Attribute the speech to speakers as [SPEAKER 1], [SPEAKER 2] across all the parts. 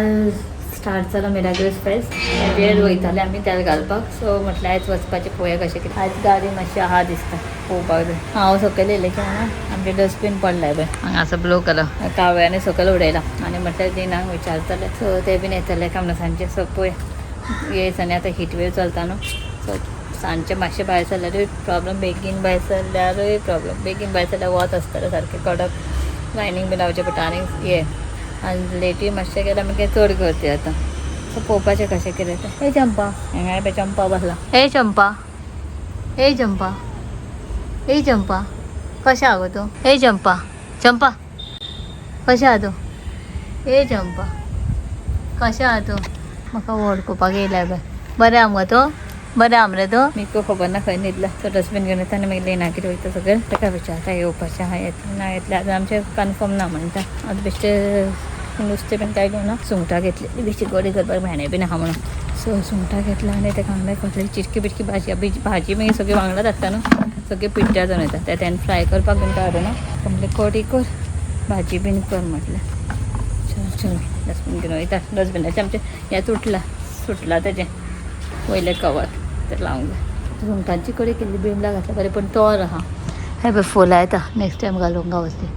[SPEAKER 1] काल स्टार्ट जालो मिराग्रोस फेस्त. तेजेर वयताले आमी तेल घालपाक. सो म्हटल्यार आयज वचपाचें, पळोवया कशें कितें. आयज गाडी मातशी आहा दिसता, पळोवपाक जाय. हांव सकयल येयलें की हांगा आमचें डस्टबीन पडलाय पळय हांगा आसा ब्लू कलर, कावळ्यांनी सकयल उडयला. आनी म्हटल्यार दिनाक विचारतले, सो ते बीन येतले काय म्हणून सांजचे. सो पळय हे दिसांनी आतां हीट वेव चलता न्हू, सो सांजचें मातशें भायर सरल्यारूय प्रॉब्लम, बेगीन भायर सरल्यारूय प्रॉब्लम. बेगीन भायर सरल्यार वत आसतलें सारकें कडक, लायनींग बी लावचें पडटा. आनी हे आनी लेटूय मातशें गेल्यार मागीर चड गर्दी जाता. सो पळोवपाचें कशें कितें तें. हे चंपा हांगाय पळय, चंपा बसला. हे चंपा, हे चंपा, हे चंपा, कशें आहा गो तूं? हे चंपा, चंपा कशें आहा तूं? हे चंपा कशें आहा तूं? म्हाका वळखुपाक येयल्या पळय. बरें आहा मुगो तूं? बरें आहा मरे तूं? मिकू खबर ना खंय न्हिदला. सो डस्टबीन घेवन येता आनी मागीर लेना कितें वयता सगळें ताका विचारता येवपाचें आहा, येतलें ना येतलें, आतां आमचें कन्फर्म ना म्हणटा. आतां बेश्टें नुस्तें बीन कांय घेवना, सुंगटां घेतली बेश्टी कडी करपाक, भेंडे बीन आहा म्हणून. सो सुंगटां घेतला आनी ताका हांगा कसली चिटकी बिटकी भाजी भाजी मागीर सगळी वांगडा धाडटा न्हू, सगळें पिड्ड्यार जावन वयता. ते तेन्ना फ्राय करपाक बीन कांय हाडूना, म्हटलें कडी कर, भाजी बीन कर म्हटलें. चल चल, डस्टबीन घेवन वयता. डस्टबिनाचें आमचें हें तुटलां, सुटलां तेजें वयलें कवर, तें लावंक जाय. सुंगटांची कडी केल्ली, बिमलां घातल्या बरें, पूण तोर आहा. हे पळय फुलां येता, नेक्स्ट टायम घालूंक गावतली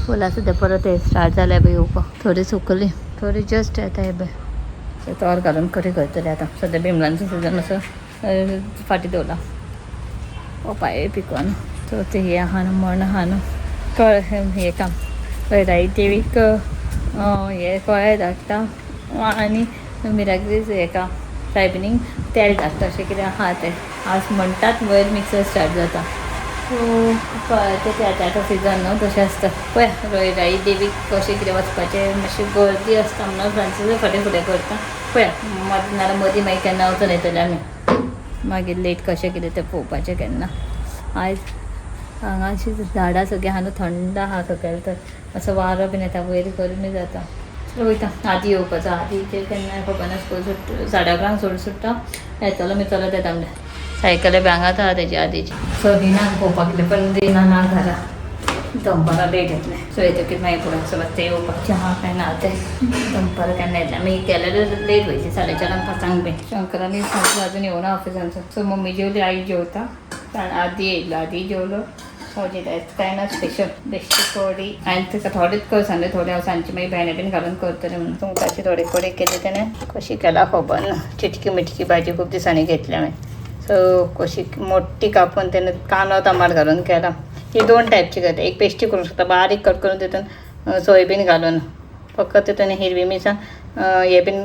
[SPEAKER 1] फुलां सुद्दां. परत हे स्टार्ट जाल्या पळय येवपाक, थोडी सुकली, थोडी जस्ट येता. हे पळय तोर घालून कडी करतले. आतां सद्या बिमलांचो सिजन असो फाटीं दवरला. पोपाय पिकोवन. सो ते हे आहा न्हू, मण आहा न्हू, कळ हे काम राई देवीक हे कळे धाडटा आनी मिराग्रीज हेका सायबिणीक तेल धाडटा, अशें कितें आहा तें आज म्हणटात. वयर मिक्सर स्टार्ट जाता. सो ते तेच्या सिजन न्हू तशें आसता. पळय रोयराई देवीक कशें कितें वचपाचें, मातशी गर्दी आसता म्हणून फ्रांसीस फाटीं फुडें करता. पळया मदीं नाल्यार मदीं मागीर केन्ना वचून येतले आमी, मागीर लेट कशें कितें तें पळोवपाचें केन्ना. आयज हांगा अशीं झाडां सगळीं आहा न्हू, थंड आहा सकयल, तर असो वारो बीन येता, वयर गरमी जाता. चल वयता. आदी येवपाचो, आदी ते केन्ना खबर ना. स्कूल सुट 11:30 सोड सुट्टा, येतलो मागीर चलत येता म्हणलें. सायकल बी हांगाच आहा तेजी आदीची. सो दिनाक पळोवपाक गेलें पण दिना ना घरा, दनपारां लेट येतलें. सो येतकीर मागीर पळोवया. सो ते येवपाचें आहा काय ना तें, दनपारां केन्ना येतलें. आमी गेल्यार लेट वयतली, 4:30 5 बीन. शंकरानी सांजचो अजून येवना ऑफिसांचो. सो मम्मी जेवली, आई जेवता, आदी येयलो, आदी जेवलो. सो जेयता. कांय ना स्पेशल, बेश्टी कडी. हांवें ताका थोडेच कर सांगलें, थोडे हांव सांजचे मागीर भेंडे बीन घालून करतलें म्हणून. सुंगटाची थोडी कडी केली तेणें, कशी केला खबर ना. चिटकी मिटकी भाजी खूब दिसांनी घेतल्या हांवें. सो कशी मोठी कापून तेणें कांदो टमाट घालून केला. ही दोन टायपची करता. एक बेश्टी करूंक शकता, बारीक कट करून तितून सोयाबीन घालून, फकत तितून हिरवी मिरसांग हे बीन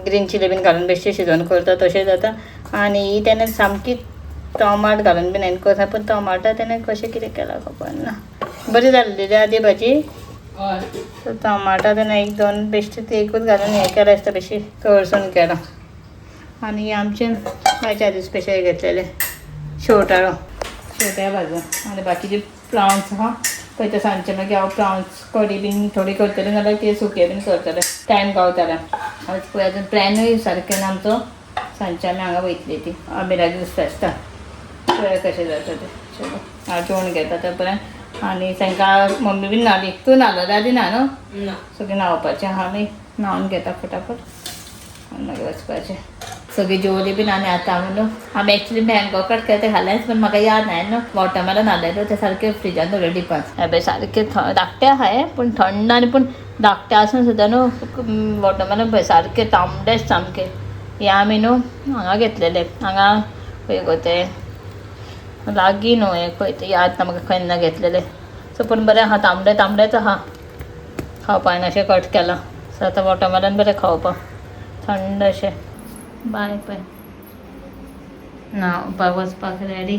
[SPEAKER 1] ग्रीन चिली बीन घालून बेश्टी शिजोवन करता, तशें जाता. आनी ही तेणें सामकी टमाट घालून बीन हांवें करता, पूण टमाटा तेणें कशें कितें केलां खबर ना. बरी जाल्ली आदी भाजी. सो टमाटा तेणें एक दोन बेश्टी ती एकूच घालून हें केलां दिसता, बेश्टी तळसून केलां. आनी आमचें आयच्या आदी स्पेशल घेतलेलें शेवटाळो, शेवट्या भाजून. आनी बाकीचे प्रावन्स आहा पळय, सांजचे मागीर हांव प्रावन्स कडी बीन थोडी करतलें, नाल्यार ते सुके बीन करतलें, टायम गावता. आयज पळय अजून प्लॅनूय सारकें ना आमचो. सांजचे आमी हांगा वयतली ती मिराग्रोस फेस्ता, पळय कशें जाता तें. चलो हांव जेवण घेता ते पर्यंत. आनी तांकां मम्मी बीन न्हाली, तूं न्हालो दादी ना न्हू? सगळीं न्हांवपाचें आहा, आमी न्हांवन घेता फटाफट आनी मागीर वचपाचें. सगळीं जेवली बीन. आनी आतां आमी न्हू, आमी एक्चुली मँगो कट केलें तें घालेंच, पूण म्हाका याद ना न्हू, वॉटरमेलन हाडलें तें सारकें फ्रिजान दवरलें डिपान. हे पळय सारकें धाकटें आहा पूण थंड, आनी पूण धाकटें आसून सुद्दां न्हू वॉटरमेलन पळय सारकें तांबडेच सामकें. हें आमी न्हू हांगा घेतलेलें, हांगा खंय गो तें लागीं न्हू, हें खंय तें याद ना म्हाका केन्ना घेतलेलें. सो पूण बरें आहा, तांबडें तांबडेंच आहा, खावपाक अशें कट केलां. सो आतां वॉटरमेलन बरें खावपाक थंड अशें. बाय बाय, न्हांवपाक वचपाक रेडी.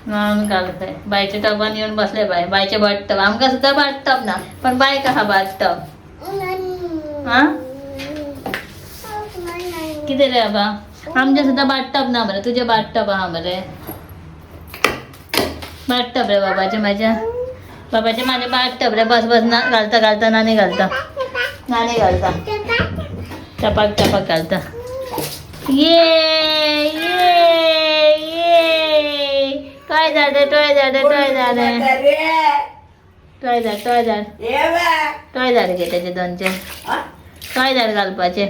[SPEAKER 1] न्हांवन घालताय बायच्या टबान येवन बसले बाय, बायचे बाथ टब. आमकां सुद्दां बाथ टब ना, पण बायक आहा बाथ टब. आं कितें रे बाबा, आमचें सुद्दां बाथ टब ना मरे, तुजें बाथ टब आहा मरे. बाथ टब रे बाबाचे, माझ्या बाबाचे माझे बाथ टब रे. बस बस, ना घालता घालता, नानी घालता, नानी घालता, चपाक चपाक घालता. ये ये ये. टॉय झाड टॉय झाड टॉय झाड टॉय झाड टॉय झाड टॉय झाड घे त्याचे दोन चार टॉय झाड घालपाचे.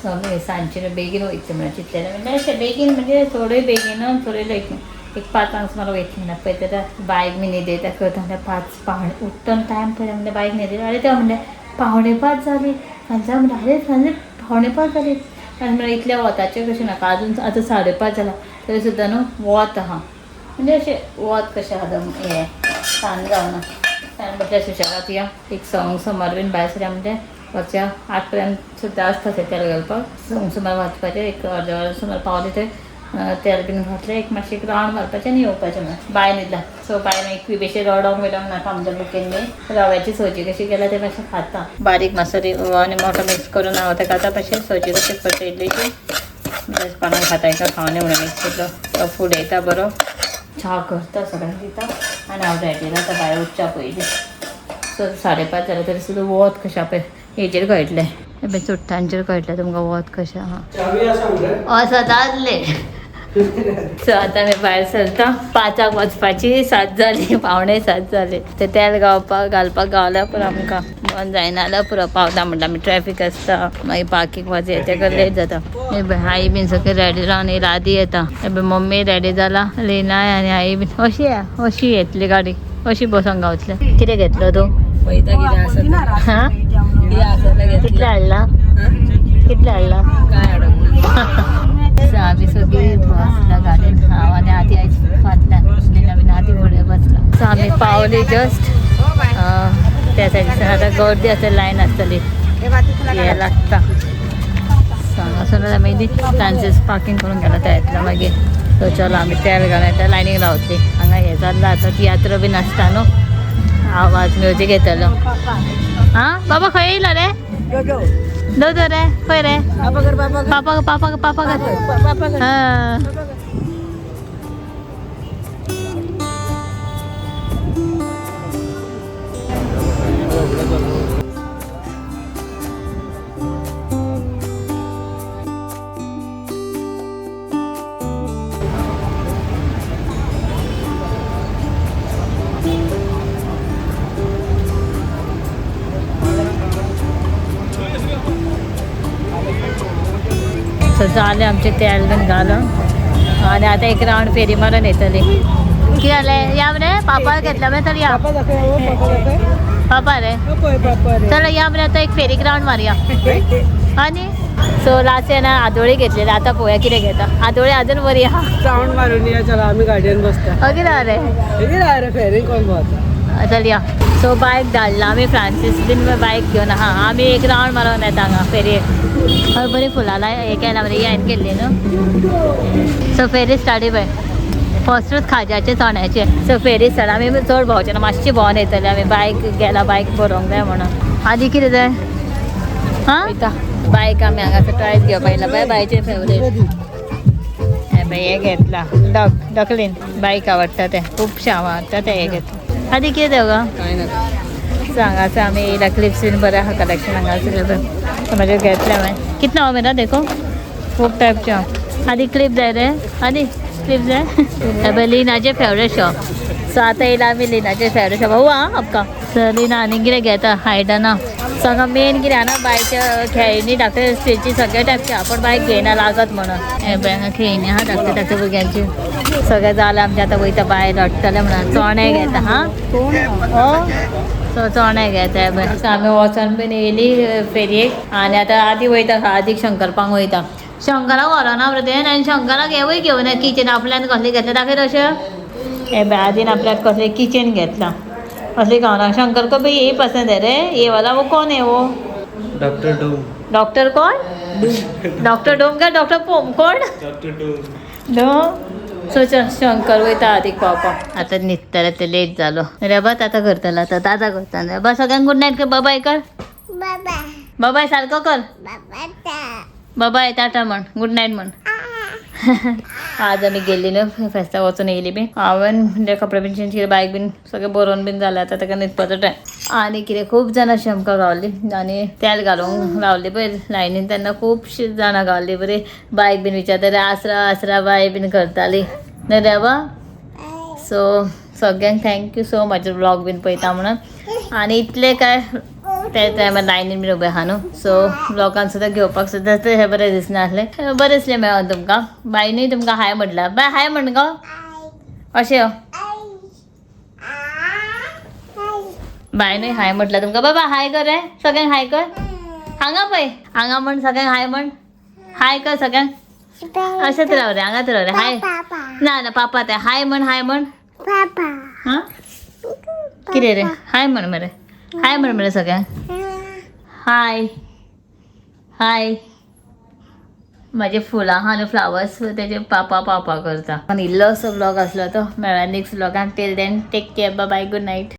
[SPEAKER 1] सो आमी सांजचे बेगीन वयतले म्हणून चिंतलेलें, म्हणजे अशें बेगीन म्हणजे थोडे बेगीन थोडे लायक एक 5 सुमार वयतली म्हणल्यार पळयता त्या बायक बी न्हिदयता करता म्हणल्यार 5 पावणे उठ्ठन टायम पळयता म्हणल्यार बायक न्हिदयता. आरे तें म्हणलें 4:45 जाली. सांजच्या म्हणल्यार आरे सांजे 4:45 जाली. आनी म्हणल्यार इतल्या वताचें कशें नाका, अजून आतां 5:30 जाला तरी सुद्दां न्हू वत आहा, म्हणजे अशें वत कशें आहा हें सांज जावना. आनी म्हटल्यार सुशेगाद या एक 6 सुमार बीन भायर सरया, म्हणजे वचया 8 पर्यंत सुद्दां आसता थंय तेल घालपाक. 6 सुमार वचपाचें, एक अर्द वर सुमार पावलें थंय तेल बीन घातलें, एक मातशें एक रावंड मारपाचें आनी येवपाचें. म्हणून बाय न्हिदला. सो बाय मागीर बेश्टें रडोंक बिडोंक नाका आमच्या बुकेन बी रव्याची सोजी कशी केल्या ते मातशें खाता, बारीक मातसो आनी मोठो मिक्स करून हांव ताका आतां मातशें सोजी कशी करता इल्लीशी कोणाक खाता एका खावनी म्हणून मिक्स केलो तो फुडें येता बरो च्या करता सगळ्यांक दिता आनी हांव रेडी जाता भायर उठच्या पयलीं. सो 5:30 जालें तरी सुद्दां वत कशें पळय हेजेर कळटलें, पळय चुट्टांचेर कळटलें तुमकां वत कशें आहा. सदांच लेट. सो आतां आमी भायर सरता, 5 वचपाची, 7 जाली, 6:45 जाली. ते तेल घालपाक गावल्या पुरो, आमकां बंद जायना जाल्यार पुरो पावता म्हणटा आमी, ट्रॅफीक आसता मागीर पार्कींग वाज तेका लेट जाता. आई बीन सगळें रेडी रावन येयला, आदी येता. मम्मी रेडी जाला, लिना आनी आई बीन अशी या अशी येतली गाडी अशी बसोंक गावतले. कितें घेतलो तूं? हां कितले हाडला, कितले हाडला? आमी सगळीं बसला गाडयेन, हांव आनी आदी आयज फाटल्यान, लिना बीन आदी फुडें बसला. सो आमी पावली जस्ट त्या सायडीन. आतां गर्दी आसतली, लायन आसतली, हे लागता. सो हांगासर आमी फ्रांसीस पार्कींग करून गेला त्या येतलो मागीर. सो चलो आमी तेल घालून येता, लायनीक रावतली. हांगा हें जाल्लो आतां तियात्र बीन आसता न्हू, आवाज म्युजीक येतलो. आं बाबा खंय येयला रे? दोदो रे खंय रे? पापा पापा पापा कर. हां जालें आमचें तेल बीन घालून आनी आतां एक रावंड फेरी मारून येतली. कितें जालें? या मरे पापा घेतला मरे, चल या पापा रे, चल या मरे आतां एक फेरीक रावंड मारया. आनी सो लास्ट येना आदोळी घेतलेली, आतां पळोवया कितें घेता. आदोळी अजून बरी आहा.
[SPEAKER 2] रावंड मारून या, चला आमी गाडयेन बसता.
[SPEAKER 1] कितें रे
[SPEAKER 2] कितें रे फेरीन कोण भोंवता?
[SPEAKER 1] चल या. सो बायक धाडला आमी, फ्रांसीस बीन बायक घेवन आहा. आमी एक रावंड मारून येता हांगा फेरयेक. हय बरी फुलां हे केला मरे, हांवें केल्ली न्हू. सो फेरी स्टार्ट पळय, फर्स्टूच खाज्याचे चण्याचे. सो फेरी स्टार्ट, आमी चड भोंवचे ना, मातशी भोंवन येतले आमी. बायक गेला, बायक बरोवंक जाय म्हणून. आदी कितें जाय? हां बायक आमी हांगासर टॉयज घेवपा येयला पळय, बायचे फेवरेट हें पळय हें घेतला, डक डकलीन बायक आवडटा तें, खुबशें आवडटा तें हें घेतलां. आदी कितें जाय गो?
[SPEAKER 2] कांय नाका.
[SPEAKER 1] सो हांगासर आमी येयला, क्लिप्स बीन बरें आहा कलेक्शन हांगासर. म्हाजें घेतलें हांवें. कितना हो मेरा देखो, खूब टायपचे. आदी क्लिप जाय रे, आदी क्लिप जाय. पळय लिनाचें फेवरेट शॉप. सो आतां येयला आमी लिनाचें फेवरेट शॉप. हो आं आपका. सो लिना आनी कितें घेता आयदनां. सो हांगा मेन कितें आहा ना, बायच्या खेळणी धाकटे स्टीलची सगळे टायपचे आहा, पूण बायक घेयना लागत म्हणून. हें पळय हांगा खेळणी आहा धाकटे धाकटे भुरग्यांची. सगळें जालें आमचें, आतां वयता बाय रडटलें म्हणून. चणे घेता हां, हो सो चणे घेता पळय. सो आमी वचोन बीन येयली फेरयेक आनी आतां आदी वयता, आदीक शंकरपांक वयता. शंकराक व्हरोना मरे तें, आनी शंकराक हेंवूय घेवना किचन आपल्यान कसलें घेतलें दाखयत अशें. हे पळय आदीन आपल्याक कसलें किचन घेतलां, कसलें गावना. शंकर को भी यही पसंद है रे, ये वाला. वो कौन है वो?
[SPEAKER 3] डॉक्टर डोम.
[SPEAKER 1] डॉक्टर कौन? डॉक्टर डोम का डॉक्टर पोम कोण?
[SPEAKER 3] डॉक्टर डोम.
[SPEAKER 1] डोम. सो शंकर वयता आदीक पावपाक. आतां न्हिदतले ते, लेट जालो. रेबात आतां करतलो, आतां दादा करता. रेबा सगळ्यांक गुड नायट कर, बाबाय कर, बाबाय सारको कर, बाबाय टाटा म्हण, गुड नायट म्हण. आज आमी गेल्ली न्हू फेस्ताक वचून येयली बी. हांवें म्हणजे कपडे बीन चेंज केले, बायक बीन सगळें बरोवन बीन जालें, आतां ताका न्हिदपाचो टायम. आनी कितें खूब जाणां अशीं आमकां गावली आनी तेल घालूंक रावली पळय लायनीन, तेन्ना खुबशीं जाणां गावली बरी. बायक बीन विचारताली, आसरा आसरा बाय बीन करताली न्हय रेबा. सो सगळ्यांक thank you so much vlog बीन पळयता म्हणून. आनी इतले काय ते टायमार लायनीन बीन उबे आहा न्हू, सो ब्लॉगान सुद्दां घेवपाक सुद्दां ते हे बरें दिसनासलें. बरें दिसलें मेळोन तुमकां. बायनूय तुमकां हाय म्हटलां. बाय हाय म्हण गो, अशें यो. बायनूय हाय म्हटलां तुमकां. बाबा हाय कर रे, सगळ्यांक हाय कर. हांगा पळय, हांगा म्हण, सगळ्यांक हाय म्हण. हाय कर सगळ्यांक. अशेंच राव रे, हांगाच राव रे. हाय ना ना पापा ते हाय म्हण, हाय म्हण. हां कितें रे, हाय म्हण मरे, हाय म्हण मरे सगळ्यांक. हाय हाय. माझे फुलां आहा न्हू फ्लावर्स, तेजे पापा पापा करता. आनी इल्लोसो व्लॉग आसलो तो. मेळ्ळा next व्लॉगान. Till then take care, bye, good night.